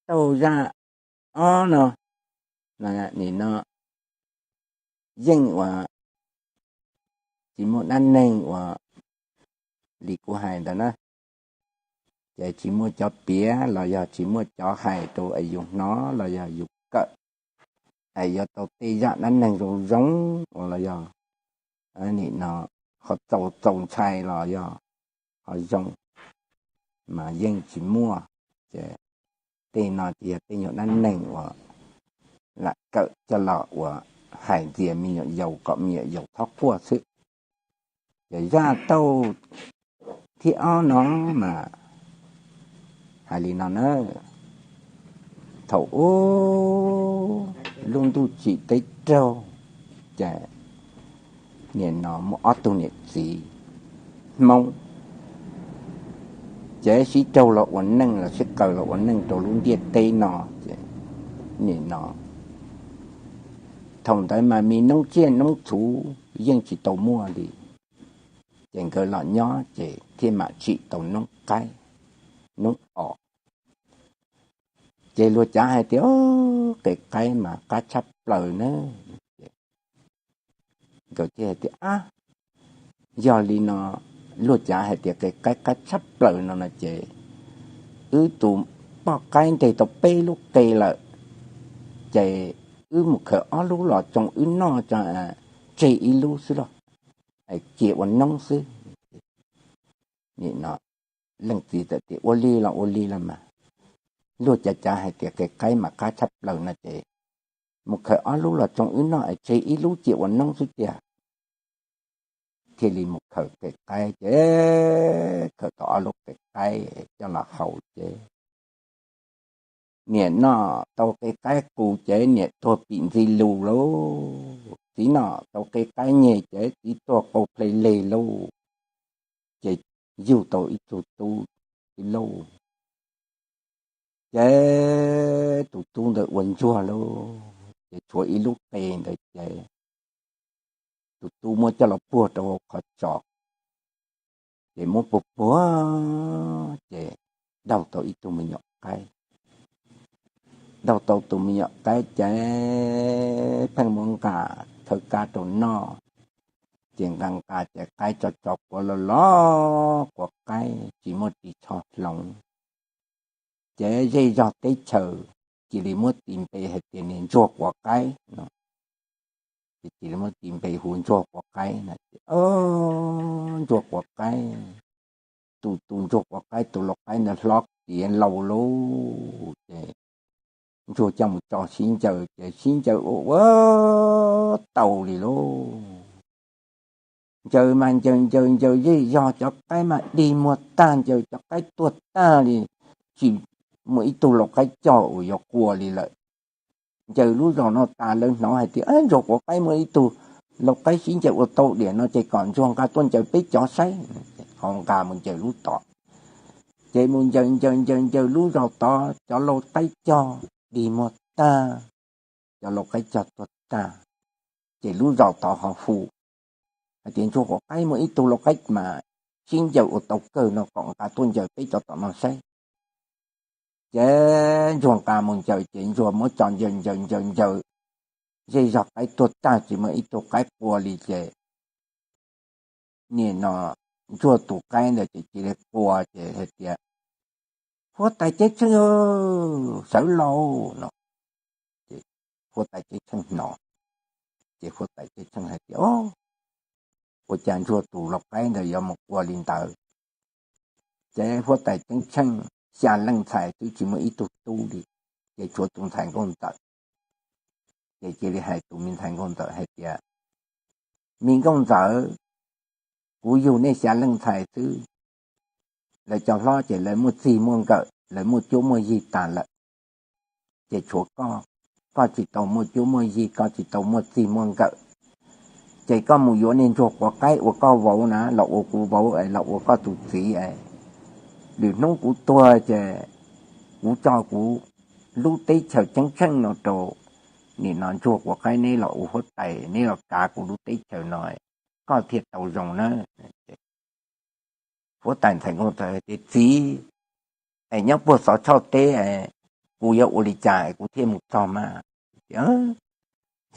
tauj zaj ob no, nim no yeej uas tsis muaj dab neeg uas li kuv hais ntawd na, ces tsis muaj cov piav los yog tsis muaj cov hais rau es yus hnov los yog yus kawm es yuav tau tej zaj dab neeg zoo zoo uas los yog nim no ho txaus txaus ntshai los yog ho zoo, mas yeej tsis muaj. Ces tej no ces yog tej nyuag dab neeg uas lam kawm coj los uas hais ntxias me nyuam yaus kom me nyuam yaus txhob quaj xwb. Ces zaj tauj thib ob no mas hais li no na, thaum ub lub ntuj tsim teb raug, ces nim no muaj ob tug niam txiv Hmoob, ces sib raug los ua neej los sib qaws los ua neej rau lub ntiaj teb no. Ces nim no thaum ntawd mas me noob tsiaj noob txhuv yeej tsis tau muaj li, ces nkawd los nyob ces thiaj mam tsim tau noob qaib, noob os. Ces luag cav hais tias qe qaib mas qab tshaj plaws na. Nkawd thiaj hais tias, ab, yog li no, luag cav hais tias qe qaib qab tshaj plaws no no ces wb tus poj qaib nteg tau peb lub qe lawm, ces wb mus khaws ob lub los tsoo wb noj tso, tseg ib lub xwb los, cia ua noob xwb. Nim no leej txiv txawm tias ua li los ua li los mas, luag cav cav hais tias qe qaib mas qab tshaj plaws no ces mus khaws ob lub los tsoo wb noj es tseg ib lub cia ua noob xwb tiag. Thiaj li mus khaws qe qaib ces khaws tau ob lub qe qaib coj los haus ces niam noj tau qe qaib qus ces niam tuag pim ntxi lus lauj, txiv noj tau qe qaib nyeg ces txiv tuag qau ple leg lauj. Ces yug tau ib tug tub, tub lauj. Ces tus tub ntawd ua ntsuag lauj, ces tshuav ib lub qe ntawd ces tus tub muab coj los puag rau hauv qhov tsos, ces muab puag puag ces daug tau ib tug me nyuam qaib. Daug tau tus me nyuam qaib ces pheej muab nqa thawb kab rau noj, ces nqa nqa ces qaib tso tso quav los los quav qaib tsis muaj ris tsho hloov. Ces zej zog teb chaws cia li muab tis npe hais tias niag ntsuag quav qaib no, ces cia li muab tis npe hu ntsuag quav qaib no. Ntsuag quav qaib, tus tus ntsuag quav qaib tus lau qaib ntawd hlob tiav laus lauj, ces ntsuag coj mus tso sib ncaws ces sib ncaws ua ua tau li lauj. Ncaws mas ncaws ncaws ncaws zej zog cov qaib mas dig muag tag, ncaws cov qaib tuag tag li, tsis muaj ib tug lau qaib cog uas yuav qua li lawm. Ncaws lub zos no tas lawv hnov hais tias ntsuag quav qaib muaj ib tug lau qaib sib ncaws ua tau diam no ces kom ntsuag nqa tuaj ncaws peb cov saib. Ho nqa mus ncaws lub tod, ces mus ncaws ncaws ncaws ncaws lub zos tod cov lau qaib cog dig muag tag, cov lau qaib cog tuag tag, ces lub zos tod ho hu hais tias ntsuag quav qaib muaj ib tug lau qaib mas sib ncaws ua tau kawg no kom nqa tuaj ncaws peb cov tom no saib. Ces ntsuag nqa mus ncaws ces ntsuag muab tso ncaws ncaws ncaws ncaws, zej zog qaib tuag tag tsis muaj ib tug qaib qua li ces nim no ntsuag tus qaib ntawd ces cia li qua ces hais tias huab tais ceeb tsheej, sawv lauj no. Ces huab tais ceeb tsheej hnov, ces huab tais ceeb tsheej hais tias o, ua cas ntsuag tus lau qaib ntawd yuav mus qua li ntawd. Ces huab tais ceeb tsheej xya leej ntxhais twb tsis muaj ib tug tub li, ces tshuav tus ntxhais nkauj ntxawm. Ces cia li hais tus me ntxhais nkauj ntxawm hais tias me nkauj ntxawm, kuv yug nej xya leej ntxhais xwb, lawv cov hlob ces lawv muaj txij muaj nkawm, lawv muaj cuab muaj yig tas lawm, ces tshuav koj, koj tsis tau muaj cuab muaj yig, koj tsis tau muaj txij muaj nkawm, ces koj mus yuav niag ntsuag quav qaib ua koj vauv na los ua kuv vauv los ua koj tus txiv. Lwm hnub kuv tuag ces kuv tso kuv lub teb chaws ceeb tsheej no rau nim no ntsuag quav qaib neb los ua huab tais, neb los kav kuv lub teb chaws no, koj thiaj tau zoo na. Huab tais ntxhais nkauj ntxawm hais tias txiv, es nyob puag Xov Tshoj teb, kuv yuav ua li cas kuv thiaj mus txog mas?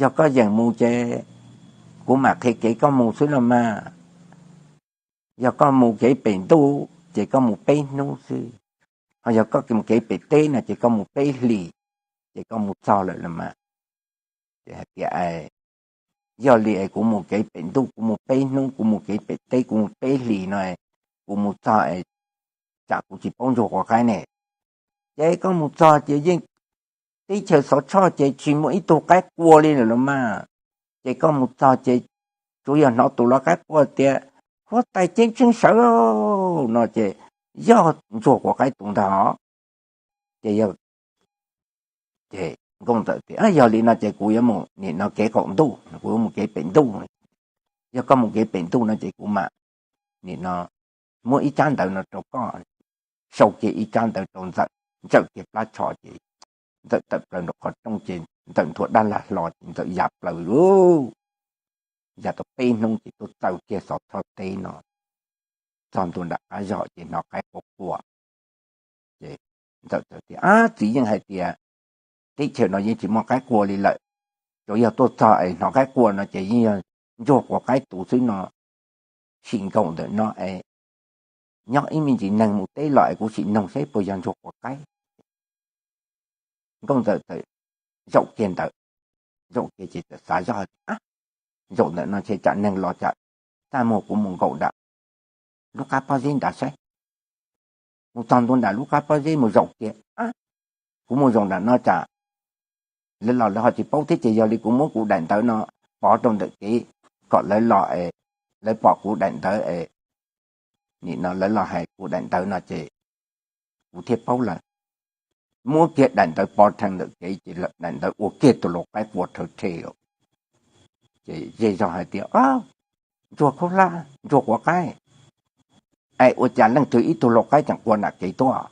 Yog koj yeem mus ces kuv mam qhia kev koj mus xwb los mas. Yog koj mus kev pem ntuj ces koj mus peb hnub xwb, ho yog koj mus kev pem teb no ces koj mus peb hlis, ces koj mus txog lawm los mas. Ces hais tias, yog li es kuv mus kev pem ntuj kuv mus peb hnub, kuv mus kev pem teb kuv mus peb hlis no, kuv mus txog es tsam kuv tsis paub ntsuag quav qaib ne. Ces koj mus txog ces yeej teb chaws Xov Tshoj ces tsis muaj ib tug qaib qua li lawm los mas. Ces koj mus txog ces tsuas yog hnov tus lau qaib qua tias, huab tais ceeb tsheej sawv no ces yog ntsuag quav qaib tus ntag. Ces yog, ces Nkauj Ntxawm tias, yog li no ces kuv yuav mus nim no kev qaum ntuj, kuv yuav mus kev pem ntuj. Yog koj mus kev pem ntuj no ces kuv mam nim no muab ib tsab ntawv no rau koj. Sau kiag ib tsab ntawv rau Ntxawm, ntsawm kiag plab tsho ces Ntxawm tawm plaws nram qhov rooj ces Ntxawm nthua dab lag hlo ces Ntxawm ya plaws lawm. Ya tau peb hnub ces tuaj txaws kiag Xov Tshoj teb no, txog ntua nram qab zos ces hnov qaib qua qua. Ces Ntxawm tias, ab, txiv yeej hais tias teb chaws no yeej tsis muaj qaib qua li lawm, tsuas yog tuaj txog es hnov qaib qua no ces yeej yog ntsuag quav qaib tus xwb no. Sim nkaum ntawm no es nyob ib me ntsis neeg mus teb los es kuv sim noog saib puas yog ntsuag quav qaib. Nkauj Ntxawm txawm zaum kiag ntawd, zaum kiag ces txawm xav zoj tias, zaum ntawm no ces tsam neeg los tsam txaj muag kuv mus nkaum nram lub qab pob zeb nrad saib. Mus txog ntua nram lub qab pob zeb mus zaum kiag, kuv mus zaum nram no tsam lawv los lawv ho tsis paub thiab ces yog li kuv muab kuv daim ntawv no pov rau ntawm kev kom lawv los, lawv pom kuv daim ntawv es nim no lawv los hais kuv daim ntawv no ces kuv thiaj paub lawm. Muab kiag daim ntawv pov rhees ntawm kev ces daim ntawv ua kiag tus lau qaib qua rhawv rhe lawm. Ces zej zog hais tias, ntsuag khaub hlab, ntsuag quav qaib, es ua cas leej twg ib tug lau qaib tseem qua nram kev tuaj?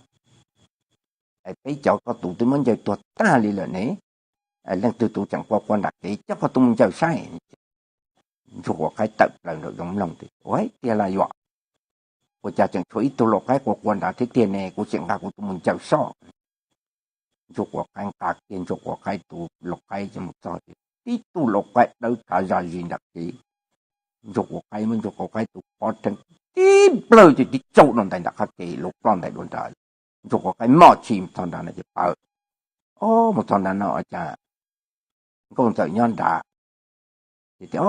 Es peb cov koj tus twb muab ncaws tuag tag li lawm ne, leej twg tus tseem qua qua nram kev, coj koj tus mus ncaws saib. Ntsuag quav qaib tawm plaws nraum zoov mloog tias, ua tiag los yuav, ua cas tseem tshuav ib tug lau qaib qua qua nrad thiab tiag ne, kuv tseem nqa kuv tus mus ncaws soj. Ntsuag quav qaib nqa kiag ntsuag quav qaib tus lau qaib ces mus txog ces tib tug lau qaib dawb thav zaj zis nram kev. Ntsuag quav qaib muab ntsuag quav qaib tus pov rhees tib plawg ces tib tsaug rau ntawm nram qab kev, lau ploj ntais dua nrad. Ntsuag quav qaib moj tshis mus txog nrad no ces paws, o, mus txog nrad no ua cas Nkauj Ntxawm nyob nrad. Ces tias,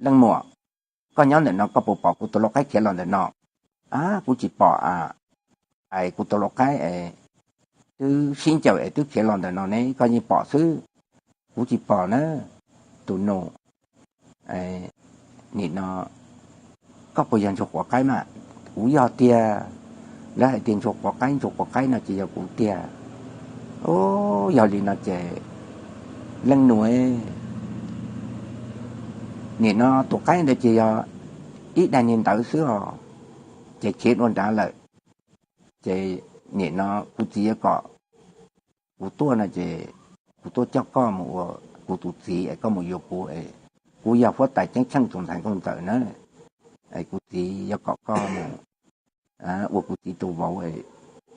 leej muam, koj nyob ntawm no koj puas pom kuv tus lau qaib khiav los ntawm no? A, kuv tsis pom a. Es kuv tus lau qaib es twb sib ncaws es twb khiav los ntawm no ne, koj yeej pom xwb. Kuv tsis pom na. Tus nus, nim no koj puas yog ntsuag quav qaib mas? Kuv yog tiag. Lawv hais tias ntsuag quav qaib, ntsuag quav qaib no ces yog kuv tiag. O, yog li no ces leej nus, nim no tus qaib ntawd ces yog ib daim niag ntawd xwb os, ces khiav dua nrad lawm. Ces nim no kuv txiv yuav kom kuv tuaj no ces kuv tuaj coj koj mus ua kuv tus txiv es koj mus yuav kuv. Kuv yog huab tais ceeb tsheej tus ntxhais Nkauj Ntxawm na. Kuv txiv yuav kom koj mus ua kuv txiv tus vauv,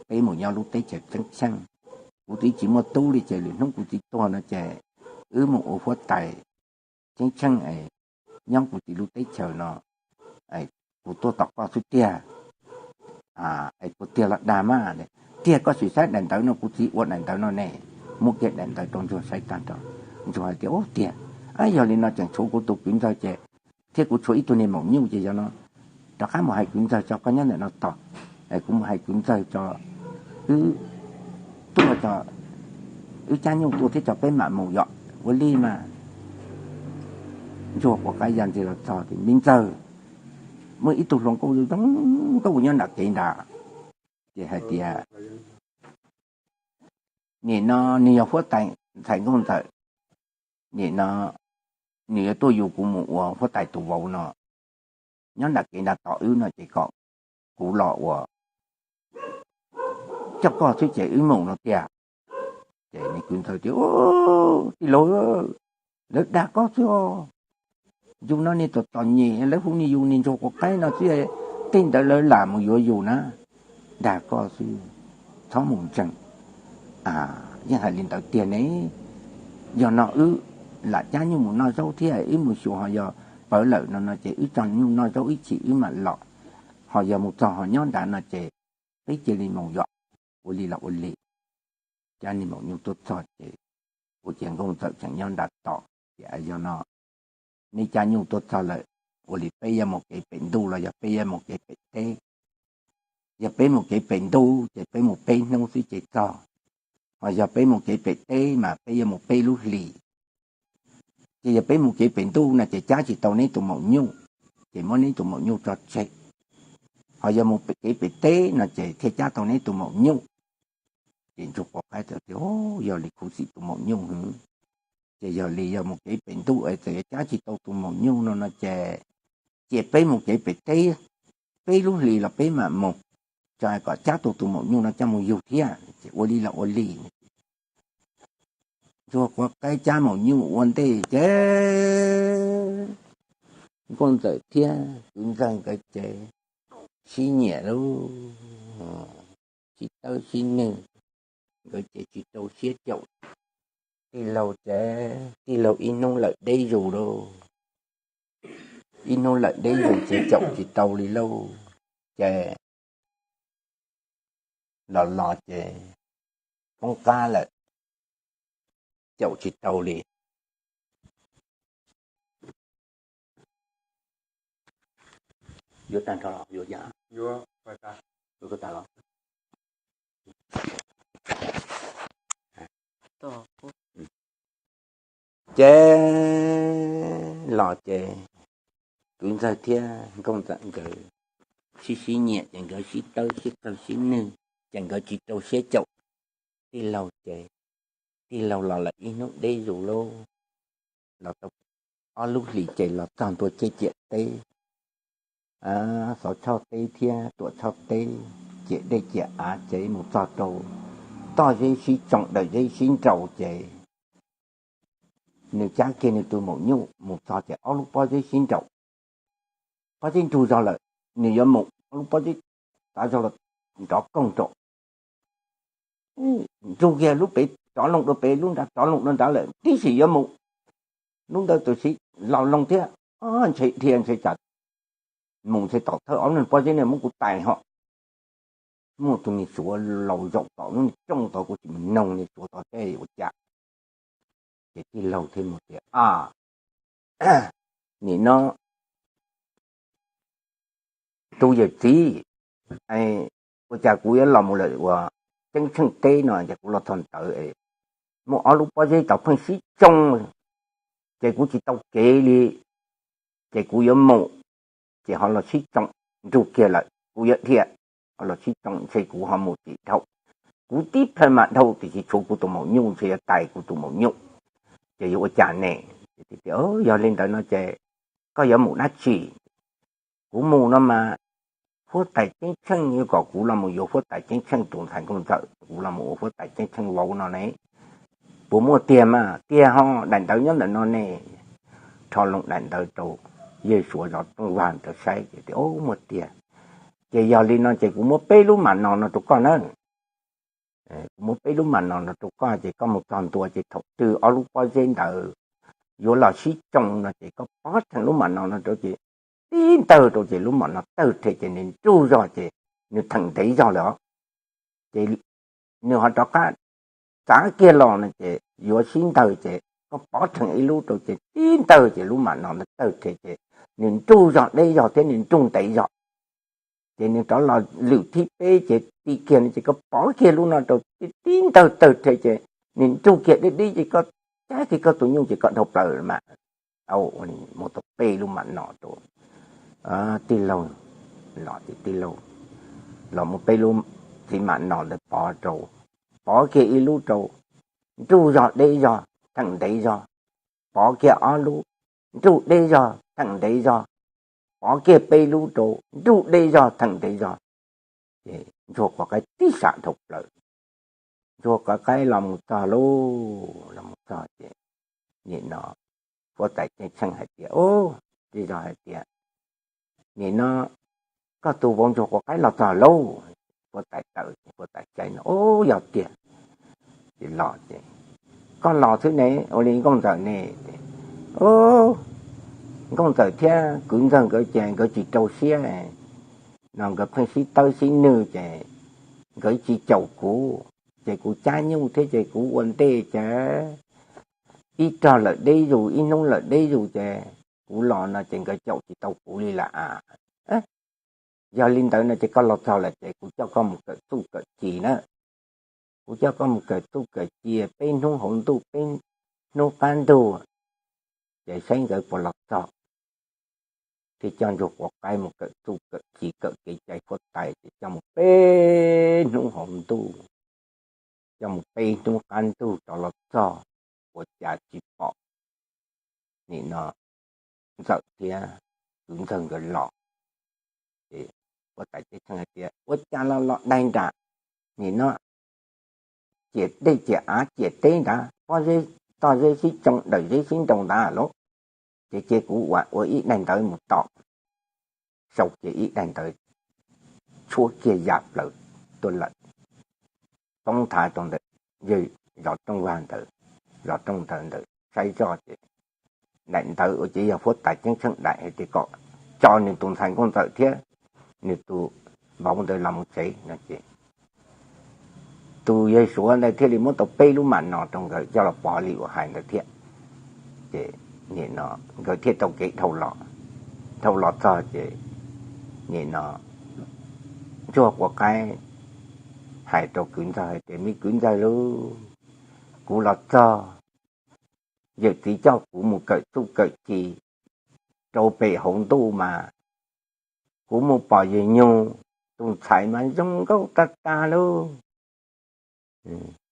peb mus nyob lub teb chaws ceeb tsheej. Kuv txiv tsis muaj tub li ces lwm hnub kuv txiv tuag no ces wb mus ua huab tais ceeb tsheej nyob kuv txiv lub teb chaws no. Kuv tuaj tos koj xwb tiag. Es kuv tiag los dag mas. Tiag, koj sim saib daim ntawv no, kuv txiv ua daim ntawv no ne. Muab kiag daim ntawv rau ntsuag saib tag nrho. Ntsuag hais tias, ub tiag, yog li no tseem tshuav kuv tus kwv ntxawg ces, thiab kuv tshuav ib tug niag maum nyuj ces yog no rov qab mus hais kwv ntxawg tso, koj nyob ntawm no tos, kuv mus hais kwv ntxawg tso, wb tuaj tso, wb cab nyuj tuaj thiab tso peb mam mus yom. Ua li mas. Ntsuag quav qaib ya ntxiag los txog tias, me ntxawg, muaj ib tug hluas nkauj zoo zoo nkauj nyob nram kev nrad. Ces hais tias, nim no nws yog huab tais ntxhais Nkauj Ntxawm, nim no nws yuav tuaj yug kuv mus ua huab tais tus vauv no, nyob nram kev nrad tos wb no ces kom kuv los ua coj koj xwb ces wb mus no tiag. Ces nws kwv ntxawg tias, tij laug, lawv dag koj xwb os. Yus no niag txom txom nyem, lawv hu niag yus niag ntsuag quav qaib no xwb, tej ntawd lawv lam mus yuav yus na. Dag koj xwb, txhob mus ntseeg. Yeej hais li ntawd tiag ne. Yog no wb lam cab nyuj mus noj zaub thiab wb mus xyuas ho yog pawv lawm no no ces wb tso nyuj noj zaub ib chim wb mam los, ho yog mus txog ho nyob nrad no ces peb cia li mus yom. Ua li los ua li. Cab niag maum nyuj tuaj txog ces ua ciav Nkauj Ntxawm tseem nyob nram tos, tias yog no nej cab nyuj tuaj txog lawm, ua li peb yuav mus kev pem ntuj los yog peb yuav mus kev pem teb? Yog peb mus kev pem ntuj ces peb mus peb hnub xwb ces txog, ho yog peb mus kev pem teb mas peb yuav mus peb lub hlis. Ces yog peb mus kev pem ntuj no ces cab tsis tau neb tus maum nyuj, ces muab neb tus maum nyuj tso tseg. Ho yog mus kev pem teb no ces thiaj cab tau neb tus maum nyuj. Ces Ntsuag Quav Qaib txawm tias, Yog li khuv xim tus maum nyuj hwv. Ces yog li yog mus kev pem ntuj es txawm yuav cab tsis tau tus maum nyuj no no ces cia peb mus kev pem teb, peb lub hlis los peb mam mus, tso kom cab tau tus maum nyuj no coj mus yug thiab. Ces ua li los ua li. Ntsuag Quav Qaib cab maum nyuj ua ntej ces Nkauj Ntxawm thiab Kwv Ntxawg nkawd ces sib nyiam lauj, sib tawb sib nwg, nkawd ces tsis rau siab caum tij laug ces tij laug ib hnub lawm deb zus lauj, ib hnub lawm deb zus ces caum tsis tau li lauj. Ces los los ces poob qab lawm, caum tsis tau li. Yuav tag nrho los yuav yam, yuav ko tas los. Ces los ces Kwv Ntxawg thiab Nkauj Ntxawm nkawd sib sib nyiam ces nkawd sib tawb sib qawg sib nwg, ces nkawd tsis rau siab caum tij laug ces tij laug los lawm ib hnub deb zus lauj, los tau ob lub hlis ces los txog ntua ciam teb, xov choj teb thiab tuam choj teb, ciam dej ciam av ces mus txog rau toj zeb sib tsoo dawm zeb sib nraus ces nws cab kiag nws tus maum nyuj mus txog ces ob lub pob zeb sib nraus, pob zeb nrug zog lawm, nws yuav mus ob lub pob zeb tav zog los nrov koog rau, nrug kiag lub pem rov loo dua pem, lub nrad rov loo dua nrad lawm, tib si yuav mus. Lub ntawd tus si laus loo thiab, ntshe dhia ntshe cas mus ntshe tom thawj ob lub pob zeb ne muab kuv tais ho. Muaj tus niag suav laus zaum tom lub niag rooj tod, kuv tsis mus noog niag suav tod seb ua cas. Ces tij laug thiaj mus tias, A, nim no tus yawm txiv, ua cas kuv yuav los mus lawm uas ceeb tsheej teb no ces kuv los txog ntawd muaj ob lub pob zeb tod pheej sib tsoo, ces kuv tsis tau kev li, ces kuv yuav mus, ces ho los sib tsoo nrug kiag lawm kuv yuav dhia, ho los sib tsoo ntshe kuv ho mus tsis dhau. Kuv tib plhaw mam dhau tiam sis tshuav kuv tus maum nyuj ntshe yuav tais kuv tus maum nyuj, ces yuav ua cas ne? Yog li ntawd no ces koj yuav mus dab tsi? Kuv mus no mas huab tais ceeb tsheej yuav kom kuv los mus yuav huab tais ceeb tsheej tus ntxhais Nkauj Ntxawm, kuv los mus ua huab tais ceeb tsheej vauv no ne. Puas muaj tiag mas? Tiag ho, daim ntawv nyob ntawm no ne. Rho loo daim ntawv rau yawg suav zov rooj vag ntawd saib ces tias, Muaj tiag. Ces yog li no ces kuv muab peb lub mam no no rau koj na. Kuv muab peb lub mam no no rau koj ces koj mus txog ntua ces thaum twg ob lub pob zeb ntawd yuav los sib tsoo no ces koj pov theem lub mam no no rau ces tib ntawg rau ces lub mam no tawg rhe ces nws nrug zog ces nws theem ntev zog lawm os. Ces nws ho rov qab txav kiag los no ces yuav sib ntawg ces koj pov theem ib lub rau ces tib ntawg ces lub mam no tawg rhe ces nws nrug zog deb zog thiab nws nrug ntev zog. Ces nws rov los lwm thib peb ces ti kiag no ces koj pov kiag lub no rau tib ntawg tawg rhe ces nws nrug kiag deb deb ces koj cab kiag koj tus nyuj ces koj dhau plaws mas. Ua li muab tau peb lub mam no rau tij laug, los ces tij laug los muab peb lub txiv mam no ntawd pov rau, pov kiag ib lub rau, nrug zog deb zog theem ntev zog, pov kiag ob lub, nrug deb zog theem ntev zog, pov kiag peb lub rau, nrug deb zog theem ntev zog. Ces ntsuag quav qaib tib sam dhau plaws. Ntsuag quav qaib los mus txog lauj, los mus txog ces nim no huab tais ceeb tsheej hais tias, Ub, tij laug hais tias, nim no koj tus vauv ntsuag quav qaib los txog lauj. Huab tais tawm, huab tais saib no, Ub, yog tiag. tsis los ces, koj los xwb ne, ua li nkauj ntxawm ne? Nkauj ntxawm thiab kwv ntxawg nkawd ces nkawd tsis rau siab no, nkawd pheej sib tawb sib nwj ces nkawd tsis caum kuv, ces kuv cab nyuj thiab ces kuv ua ntej ces ib rog lawm deb zus, ib hnub lawm deb zus ces kuv los no ces nkawd caum tsis tau kuv li lawm a. Yog li ntawd no ces koj los txog lawm ces kuv coj koj mus kawm txuj kawm ci na. Kuv coj koj mus kawm txuj kawm ci peb hnub hauv ntuj peb hnub qab ntug, ces saib nkawd puas los txog. Thiaj coj Ntsuag Quav Qaib mus kawm txuj kawm ci kawm kev cai huab tais ces coj mus peb hnub hauv ntuj, coj mus peb hnub qab ntug rov los txog, ua cas tsis pom nim no ntxawm thiab kwv ntxawg nkawd los. Ces huab tais ceeb tsheej hais tias, ua cas los los dai nram nim no ciam dej ciam av ciam teb ntawd, pob zeb toj zeb sib tsoo dawm zeb sib nroo ntawd lauj. Ces cia kuv ua ib daim ntawv mus tom, sau kiag ib daim ntawv tshuab kiag ya plaws tuaj lawm, poob thav rau ntawm yawg zov rooj vag ntawd, zov rooj ntawd ntawd saib zoj ces daim ntawv ua ces yog huab tais ceeb tsheej daim hais tias kom tso nws tus ntxhais nkauj ntxawm thiab nws tus vauv ntawd los mus tsev no ces tus yawg Suav ntawd thiaj li muab tau peb lub mam no rau nkawd coj los pov li uas hais ntawd thiab. Ces nim no nkawd thiaj tau kev dhau los, dhau los txog ces nim no Ntsuag Quav Qaib hais rau kwv ntxawg hais tias, me kwv ntxawg lauj, kuv los txog, yawm txiv coj kuv mus kawm txuj kawm ci rau pem hauv ntuj mas kuv mus pom yawg Nyug tus ntxhais mas zoo nkauj tag tag lauj.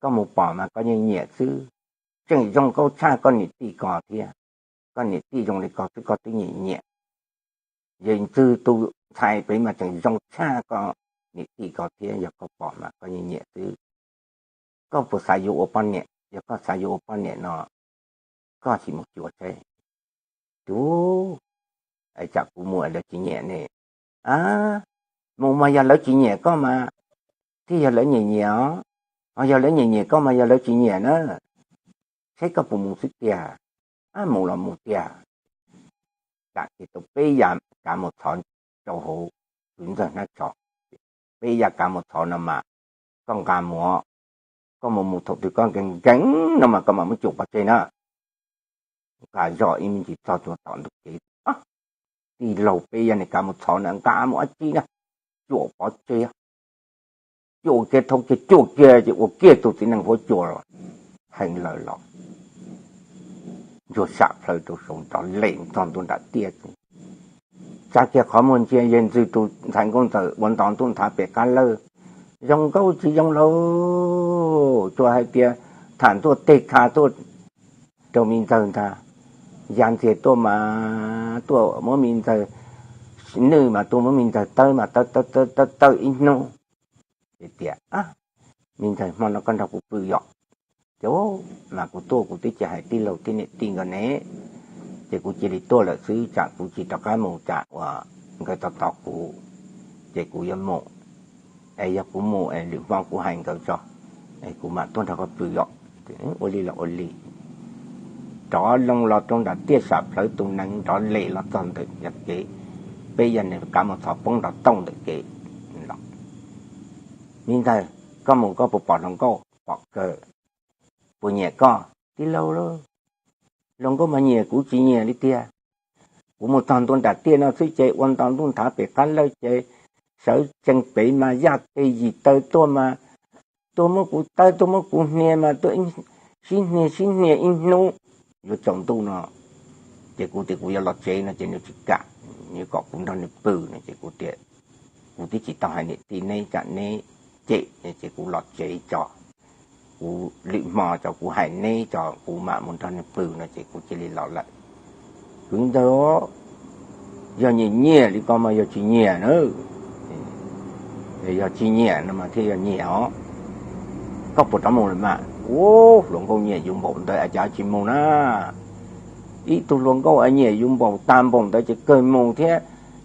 Koj mus pom mas koj yeej nyiam xwb, tseem zoo nkauj tshaj koj niam tij ko thiab. Koj niam tij zoo li ko xwb koj twb nyiam nyiam, yawm ntxwg tus ntxhais pem mas tseem zoo tshaj koj niam tij ko thiab, yog koj pom mas koj yeej nyiam xwb. Koj puas xav yuav ua poj niam? Yog koj xav yuav ua poj niam no koj sim mus xyuas seb. Tus, tsam kuv mus lawv tsis nyiam ne. A, mus mas yog lawv tsis nyiam koj mas thiaj yog lawv nyiam nyiam os. Ho yog lawv nyiam nyiam koj mas yog lawv tsis nyiam na, saib koj puas mus xwb tiag. A, mus los mus tiag. Tam sis tau peb yam kav mus txhov rau hauv kwv ntxawg hnab tsho, peb yam kav mus txhov no mas koj nqa mus, koj mus mus thaum twg koj nkees nkees no mas koj mam muab cuam pov tseg na. Nqa zoj ib me ntsis txog tua tom ntug kev, tij laug peb yam ne kav mus txhov na nqa mus dab tsi na, cuam pov tseg. Cuam kiag thauj kiag cuam kiag ces ua kiag tus txiv neej huab cua los heev lawm los. Ntsuag sam plhaw rau saud nrov lem txog ntua nram tiaj, tsa kiag qhov muag ntsia yawg ntxwg tus ntxhais nkauj ntxawm ua nto ntuj nthav pem qab lawj, zoo nkauj tsis zoo lauj. Tsuas hais tias tham ntuaj teg kha tuaj rau me ntxawg ntag, ya ntxiag tuaj mas tuaj muab me ntxawg, nwj mas tuaj muab me ntxawg tawb mas tawb tawb tawb ib hnub. Ces tias, me ntxawg, hmo no koj nrog kuv pw yom. Ces mas kuv tuaj kuv twb tsis hais tij laug thiab niam tij nkawd ne, ces kuv cia li tuaj lawm xwb, tsam kuv tsis rov qab mus tsam uas nkawd tos tos kuv, ces kuv yuav mus. Es yog kuv mus es lwm hmo kuv hais nkawd tso, es kuv mam tuaj nrog koj pw yom. Ua li los ua li. Rov loo los rau nram tiaj sam plhawv tus nees nrov lem los txog ntawm kev, peb yam ne kav mus txhov poob nrov tooj ntawm kev los. Me ntxawg, koj mus koj puas pom hluas nkauj? Pom kawg. Puas nyiam koj? Tij laug lauj, hluas nkauj mas nyiam kuv tsis nyiam li tiag. Kuv mus txog ntua nram tiaj no xwb ces ua nto ntuj nthav pem qab lawj ces sawv tsees pem mas yaj teg yim taw tuaj mas tuaj muab kuv tawb tuaj muab kuv hnia mas tuaj sib hnia sib hnia ib hnub yuav tsaus ntuj no. Ces kuv tias kuv yuav los tsev no ces nws tsis kam, nws kom kuv nrog nws pw no ces kuv tias kuv twb tsis tau hais niam tij neb tsam neb cem ces kuv los tsev tso. Kuv lwm hmo tso kuv hais neb tso kuv mam mus nrog nws pw no ces kuv cia li los lawm. Kwv ntxawg, yog nyiam nyiam li ko mas yog tsis nyiam na, yog tsis nyiam no mas thiaj yog nyiam os. Koj puas rov mus lawm mas? Ua, hluas nkauj nyiam yus npaum ntawd es cas tsis mus na. Ib tug hluas nkauj es nyiam yus npaum tag npaum ntawd ces kawg mus thiab,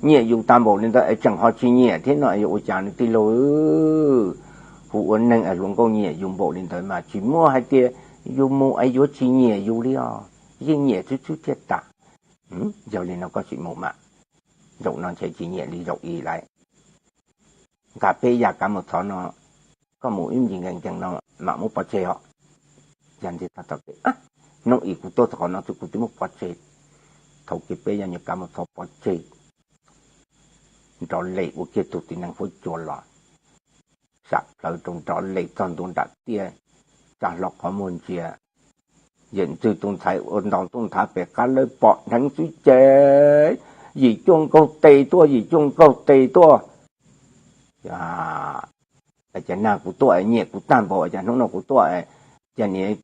nyiam yus tag npaum li ntawd es tseem ho tsis nyiam thiab no yuav ua cas ne tij laug? Kuv ua neeg es hluas nkauj nyiam yus npaum li ntawd mas tsis muaj hais tias yus mus es yuav tsis nyiam yus li os, yeej nyiam xwb xwb thiaj tas. Yog li no koj sim mus mas. Zaum no ntshe tsis nyiam li zaum i lawm. Nqa peb yam kav mus thov no, koj mus ib ncig nkees nkees no mam muab pov tseg os. Yog ntxiv, hnub i kuv tuaj txog qhov no xwb kuv twb muab pov tseg. Thaum kiag peb yam nyuag kav mus thov pov tseg, nrov les ua kiag tug txiv nees huab cua los, sam plawv rau nrov les txog ntua nram tiaj, tsa hlo qhov muag ntsia, yawm ntxwg tus ntxhais ua nto ntuj nthav pem qab lawv pom dheev xwb ces yim cuaj nkaug tes tuaj, yim cuaj nkaug tes tuaj. Cas nag kuv tuaj nyiam kuv tag npaum, cas hnub no kuv tuaj, cas niam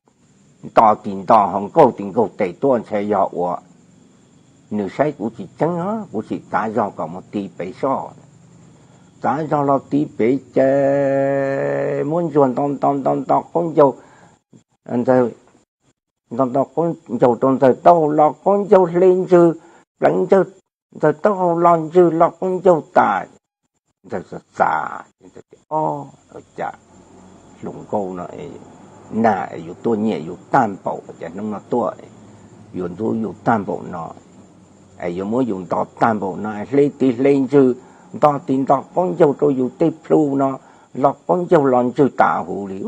nto tis nto ho nkaug tis nkaug tes tuaj, ntshe yog ua nws saib kuv tsis tseeb, kuv sim txav zog kom mus ti pem soj. Txav zog los ti pem ces muab ntsuag nto nto nto nto qaub ncaug, nto nto qaub ncaug rau ntxawg taub hau los qaub ncaug hle ntswg pleev, ntxawg taub hau los ntswg los qaub ncaug tas. Ntxawg xav xav, cas hluas nkauj no nag yuav tuaj nyiam yus tag npaum, cas hnub no tuaj yuav ntxub yus tag npaum no, es yuav muab yus nto tag npaum no, hle tis hle ntswg, nto tis nto qaub ncaug rau yus tej plhu no los qaub ncaug los ntswg tas huv li,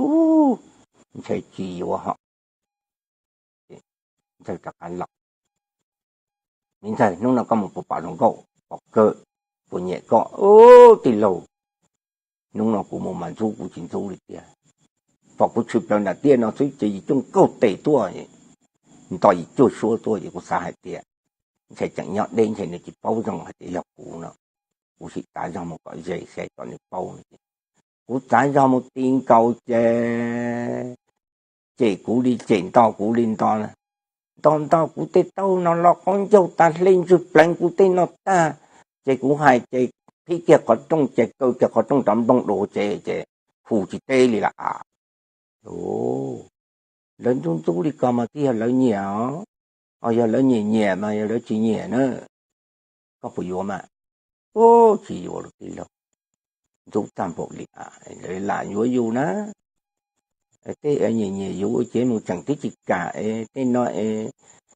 ntshe tsis yuav hos. Ntxawg rov qab los, me ntxawg, hnub no koj mus puas pom hluas nkauj, pom kawg, puas nyiam koj? Tij laug, hnub no kuv mus mas ntxub kuv tsis ntxub li tiag. Pom kuv tshwm plaws nram tiaj no xwb ces yim cuaj nkaug tes tuaj, nto yim cuaj suab tuaj, ces kuv xav hais tias ntshe tseem nyob deb, ntshe nws tsis paub zoo hais tias yog kuv no. Kuv sim txav zog mus kom ze saib kom nws paub. Kuv txav zog mus ti nkaus ces cem kuv li cem, nto kuv li nto, nto nto kuv tej taub hau no los qaub ncaug tas, hle ntswg pleev kuv tej no tag, ces kuv hais ces phib kiag qhov rooj ces kaw kiag qhov rooj rov nplooj dua ces, ces hu tsis teb li lawm. Lawv ntxub ntxub li ko mas twb yog lawv nyiam os, yog lawv nyiam nyiam mas yog lawv tsis nyiam na, koj puas yuav mas? Tsis yuav los tij laug, ntxub tag npaum li, lam yuav yus na. Tej nyiam nyiam yus ua ces mus tseem twb tsis kam, tej no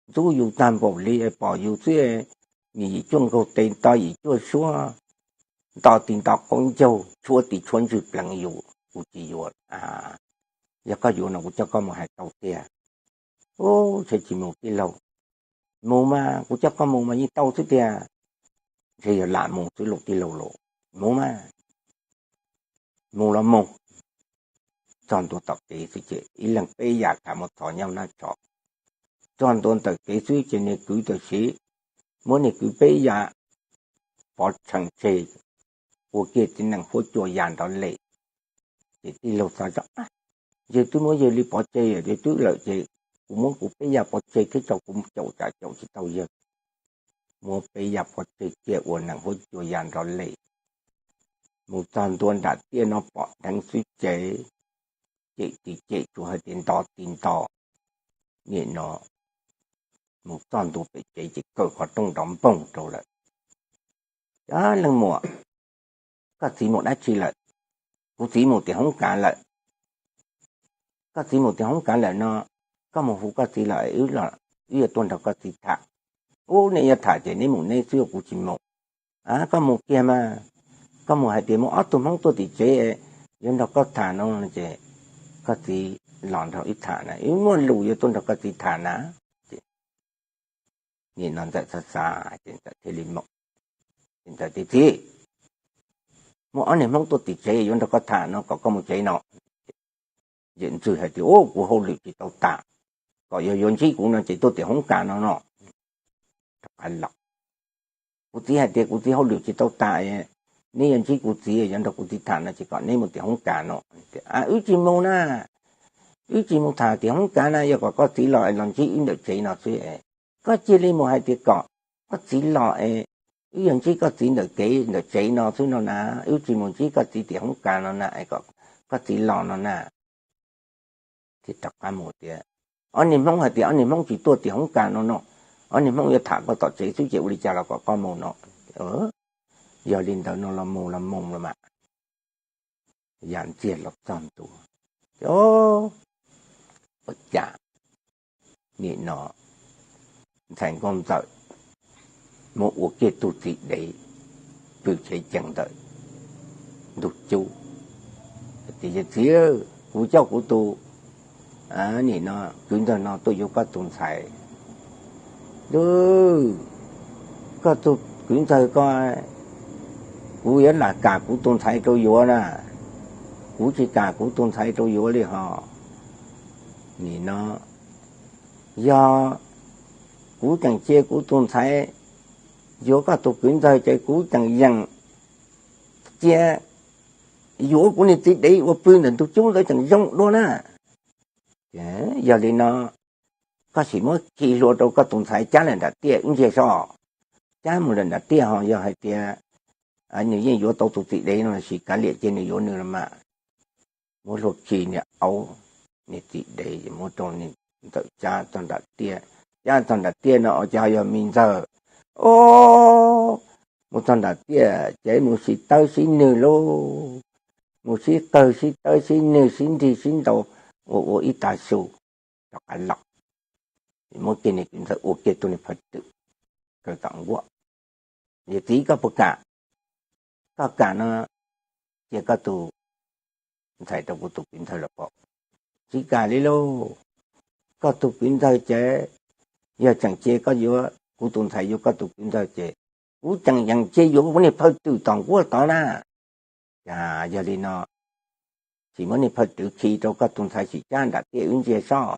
ntxub yus tag npaum li, pom yus xwb, nws yim cuaj nkaug tes nto yim cuaj suab, nto tis nto qaub ncaug, tshuab tis tshuab ntswg pleev yus, kuv tsis yuav. Yog koj yuav no kuv coj koj mus hais tau tiag. Ntshe tsis mus tij laug. Mus mas, kuv coj koj mus mas yeej tau xwb tiag. Ntshe yog lam mus xwb lauj tij laug lauj. Mus mas. Mus los mus. Txog ntua tom kev xwb ces ib leeg peb yam khav mus thov nyob nab tso. Txog ntua ntawm kev xwb ces niag kwv tam sim muab niag kwv peb yam pov tseg tseg, ua kiag txiv nees huab cua ya nrov les. Ces tij laug xav zoj, yawg twb muab yawg li pov tseg, yawg twb lawm ces kuv muab kuv peb yam pov tseg thiab tso, kuv caum tsam caum tsis tau yawg. Muab peb yam pov tseg cia ua nees huab cua ya nrov les. Mus txog ntua nram tiaj no pom dheev xwb ces cem tis cem tsuas hais tias nto tis nto. Nim no mus txog ntua pem tsev ces kaw qhov rooj nrov npoog rau lawm. Leej muam, koj txiv mus dab tsi lawm? Kuv txiv mus tim hoob kav lawm. Koj txiv mus tim hoob kav lawm no, koj mus hu koj txiv los, wb yuav tuaj nrog koj txiv tham. Ub, nej yuav tham ces neb mus neb xwb, kuv tsis mus. Koj mus kiag mas, koj mus hais tias muaj ob tug hmoob tuaj tim tsev, yuav nrog koj tham no ces koj txiv los nrog wb tham na, wb muaj lus yuav tuaj nrog koj txiv tham na. Nim no ntxawm xav xav ces ntxawm thiaj li mus. Ntxawm tias, txiv, muaj ob niag hmoob tuaj tim tsev yuav nrog koj tham no, kom koj mus tsev no. Yawm ntxwg hais tias, ub, kuv hauj lwm tsis tau tas, kom yog yuav ntsib kuv no ces tuaj tim hoob kav no no. Rov qab los, kuv txiv hais tias kuv txiv hauj lwm tsis tau tas, neb yuav ntsib kuv txiv, yuav nrog kuv txiv tham no ces kom neb mus tim hoob kav no. Wb tsis mus na, wb tsis mus tham tim hoob kav na, yog kom koj txiv los es los ntsib wb ntawm tsev no xwb. Koj cia li mus hais tias kom koj txiv los es wb yog ntsib koj txiv ntawm kev ntawm tsev no xwb no na, wb tsis mus ntsib koj txiv tim hoob kav no na, es kom koj txiv los no na. Thiaj rov qab mus tias, ob niag hmoob hais tias ob niag hmoob tsis tuaj tim hoob kav no no, ob niag hmoob yuav tham koj tom tsev xwb ces ua li cas los kom koj mus no. Yog li ntawd no los mus los mus los mas. ya ntxiag los txog ntua, ua cas nim no ntxhais nkauj ntxawm muab ua kiag tug txiv dev pw chev cees ntawm ntug cub. Tias, Yawm txiv, kuv coj kuv tus, nim no kwv ntxawg no tuaj yuav koj tus ntxhais. Koj tus kwv ntxawg ko, kuv yuav lam kam kuv tus ntxhais rau yuav na, kuv tsis kam kuv tus ntxhais rau yuav li hos. Nim no yog kuv tseem cia kuv tus ntxhais yuav koj tus kwv ntxawg ces kuv tseem yeem cia yuav kuv niag txiv dev uas pw ntawm ntug cub ntawd tseem zoo dua na. Yog li no koj sim muab khi hlua rau koj tus ntxhais cab lawm nram tiaj wb ntsiag soj, cab mus lawm nram tiaj ho yog hais tias nws yeej yuav tau tus txiv dev no los sis kav liam cia nws yuav nws los mas. Muab hlua khi niag aub, niag txiv dev muab rau niag ntxawm cab txog nram tiaj. Cab txog nram tiaj no ua cas yog me ntxawg, o, mus txog nram tiaj ces mus sib tawb sib nwg lauj, mus sib qawg sib tawb sib nwg sib nrig sib ntaus ua ua ib tag su rov qab los. Muab kiag niag kwv ntxawg ua kiag tug niag phawj twm kaw tom nkuaj. Yawm txiv, koj puas kam? Koj kam no cia koj tus ntxhais rau kuv tus kwv ntxawg los pom. Tsis kam li lauj, koj tus kwv ntxawg ces yog tseem cia koj yuav kuv tus ntxhais yuav koj tus kwv ntxawg ces kuv tseem yeem cia yuav kuv niag phawj twm tom nkuaj tod na. Yog li no sim muab niag phawj twm khi rau koj tus ntxhais sim cab nram tiaj wb ntsiag soj.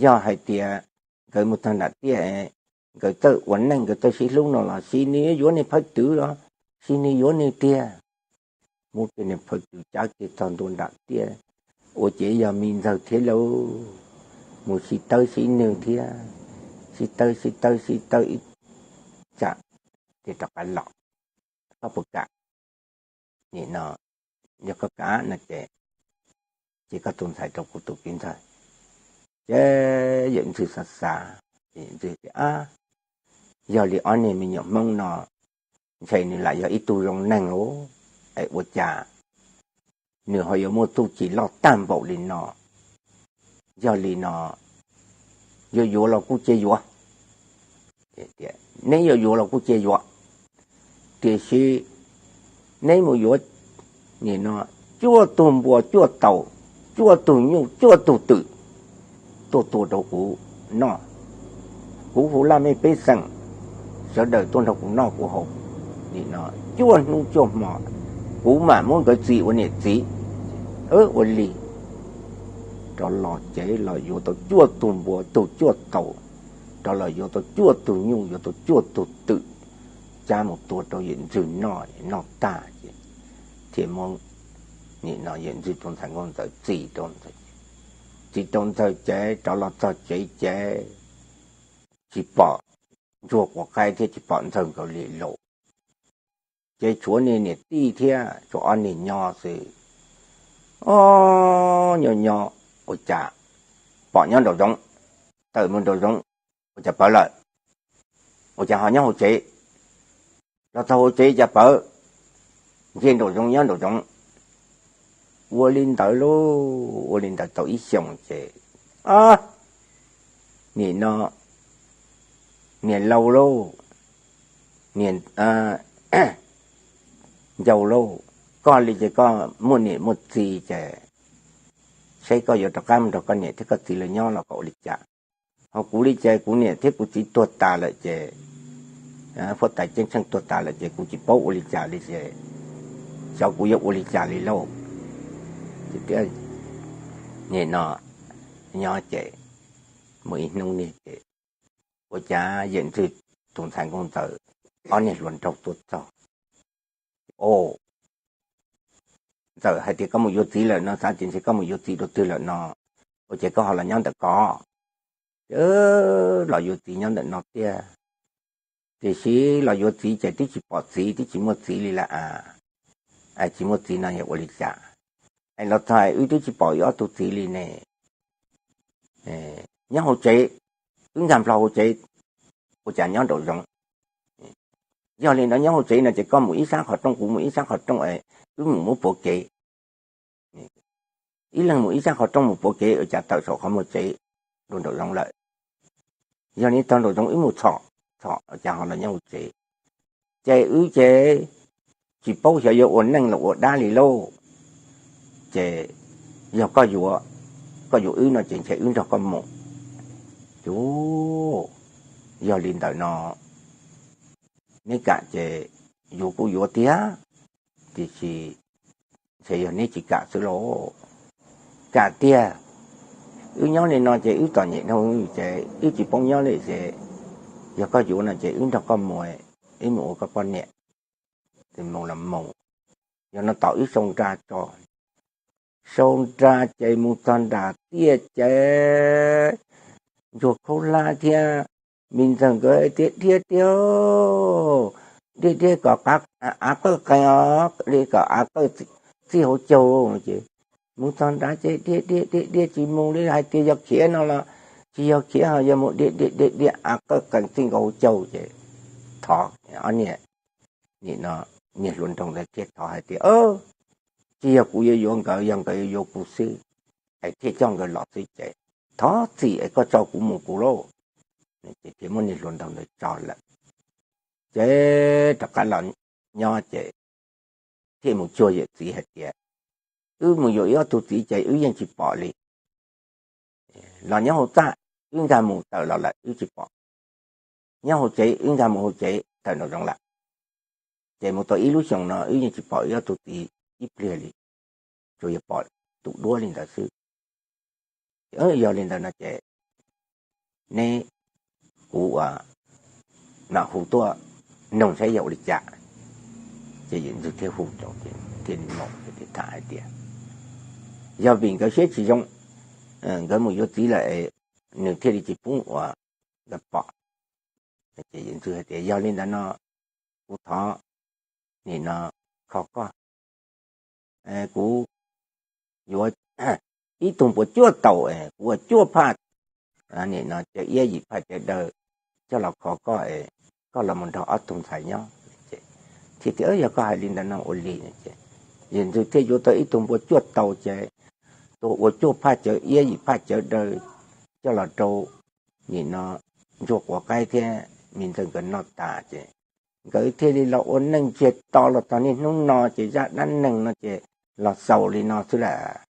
Yog hais tias nkawd mus txog nram tiaj, nkawd txawj ua neej nkawd txawj sib hlub no los sis nws yuav yuav niag phawj twm los sis nws yuav nws tiag. Muab kiag niag phawj twm cab kiag txog ntua nram tiaj, ua ces yog me ntxawg thiab lauj, mus sib tawb sib nwg thiab, sib tawb sib tawb sib tawb ib tsam thiaj rov qab los. Koj puas kam? Nim no yog koj kam no ces cia koj tus ntxhais rau kuv tus kwv ntxawg. Ces yawm ntxwg xav xav, yawm ntxwg tias, Ab, yog li ob niag me nyuam Hmoob no ntshe nws lam yog ib tug zoo neeg lauj, es ua cas nws ho yuav muaj txuj ci loj tag npaum li no? Yog li no yuav yuav los kuj cia yuav, neb yuav yuav los kuj cia yuav, tiam sis neb mus yuav nim no cuaj tug npua cuaj taus, cuaj tug nyuj cuaj tug twm tuaj tua rau kuv noj. Kuv hu laj mej pej xeem sawv daws tuaj nrog kuv noj kuv haus nim no cuaj hnub cuaj hmo, kuv mam muab nkawd txis ua niam txiv. Ua li rov los ces los yuav tau cuaj tug npua tug cuaj taus, rov los yuav tau cuaj tug nyuj yuav tau cuaj tug twm, cab mus tua rau yawm ntxwg noj, noj tag ces thiaj muab nim no yawm ntxwg tus ntxhais nkauj ntxawm txis rau ntxawg. Txis rau ntxawg ces rov los txog tsev ces tsis pom ntsuag quav qaib thiab tsis pom ntxawg nkawd li lauj. Ces tshuav niag niam tij thiab tshuav ob niag nyob xwb. Ob, nyob nyob ua cas pom nyob nraum zoov, tawm mus nraum zoov ua cas pawv lawm, ua cas ho nyob hauv tsev, los txog hauv tsev cas pawv, nce nraum zoov nyob nraum zoov. Ua li ntawd lauj, ua li ntawd tau ib xyoos ces, nim no niam laus lauj, niam ncauj lauj, koj li ces koj muaj niam muaj txiv ces saib koj yuav rov qab mus nrog koj niam thiab koj txiv lawv nyob los kom ua li cas. Ho kuv li ces kuv niam thiab kuv txiv tuag tas lawm ces, huab tais ceeb tsheej tuag tas lawm ces kuv tsis paub ua li cas li ces xyov kuv yuav ua li cas li lauj. Ces nim no nyob ces muaj ib hnub niag ces ua cas yawm ntxwg tus ntxhais nkauj ntxawm ob niag hluas nraug tuaj txog. O, ntxawm hais tias koj mus yuav txiv lawm no, xav tias ntshe koj mus yuav txiv rau twg lawm no, ua ces koj ho los nyob ntawm ko. Los yuav txiv nyob ntawm no tiag, tiam sis los yuav txiv ces twb tsis pom txiv, twb tsis muaj txiv li lawm a. Tsis muaj txiv no yog ua li cas? Es los txog wb twb tsis pom wb ob tug txiv li ne. Nyob hauv tsev, wb nkag nplog hauv tsev, ua cas nyob nraum zoov? Yog li no nyob hauv tsev no ces koj mus ib sab qhov rooj, kuv mus ib sab qhov rooj es wb mus muab puav kev. Ib leeg mus ib sab qhov rooj mus puav kev ua cas tawm saum qhov muag tsev dua nraum zoov lawm. Yog li tag nraum zoov wb mus txhom, txhom ua cas ho los nyob hauv tsev. Ces wb ces tsis paub xyov yuav ua neej los ua dab li lauj. Ces yog koj yuav, koj yuav wb no ces ntshe wb nrog koj mus. Yus, yog li ntawm no neb kam ces yus kuj yuav tiag, tiam sis ntshe yog neb tsis kam xwb lauj. Kam tiag, wb nyob li no ces wb txom nyem dhau ces wb tsis paub nyob li ces yog koj yuav no ces wb nrog koj mus, wb mus ua koj poj niam. Mus los mus, yog no tos wb sau nra tso. Sau nra ces mus txog nram tiaj ces ntsuag khaub hlab thiab me ntxawg nkawd tias dhia dhia, dhia dhia kom av qawj qees os, kom av qawj txij hauv caug ces mus txog nrad ces dhia dhia dhia dhia tsis mus li, hais tias yog khiav no los tsis yog khiav, ho yog mus dhia dhia dhia dhia av qawj qees txij nkaus hauv caug ces thov ob niag, nim no niag hluas nraug ntawd thiaj thov hais tias, tsis yog kuv yuav yuav nkawd, yog nkawd yuav yuav kuv xwb, es thiaj coj nkawd los xwb ces thov txim es koj tso kuv mus kuv lauj. Ces thiaj muab niag hluas nraug ntawd tso lawm. Ces rov qab los nyob ces thiaj mus cuag yawm txiv hais tias, wb mus yuav ib ob tug txiv ces wb yeej tsis pom li. Los nyob hauv txaj, wb nkag mus tawm los lawm wb tsis pom. Nyob hauv tsev, wb nkag mus hauv tsev tawm nraum zoov lawm. Ces mus tau ib lub xyoos no wb yeej tsis pom ib ob tug txiv ib pliag li, tsuas yog pom tus duab li ntawd xwb. Yog li ntawd no ces neb, kuv ua, mam hu tuaj noog saib yog ua li cas. Ces yawm ntxwg thiaj hu rau, thiaj tham hais tias, yog vim nkawd siab tsis zoo, nkawd mus yuav txiv lawm, nws thiaj li tsis pub ua nkawd pom. Ces yawm ntxwg hais tias yog li ntawd no kuv thov, nim no kho koj, kuv yuav ib tug npua cuaj taus, kuv ua cuaj phaj, nim no cawv iab yim phaj cawv daw coj los kho koj, koj los mus nrog ob tug ntxhais nyob. Thiaj tias yog koj hais li ntawd no ua li. Yawm ntxwg thiaj yuav tau ib tug npua cuaj taus ces tua ua cuaj phaj cawv iab yim phaj cawv daw coj los rau nim no ntsuag quav qaib thiab me ntxawg nkawd noj tas ces nkawd thiaj li los ua neej ntsiag to los txog niaj hnub no ces zaj dab neeg no ces los xaus li no xwb lawm.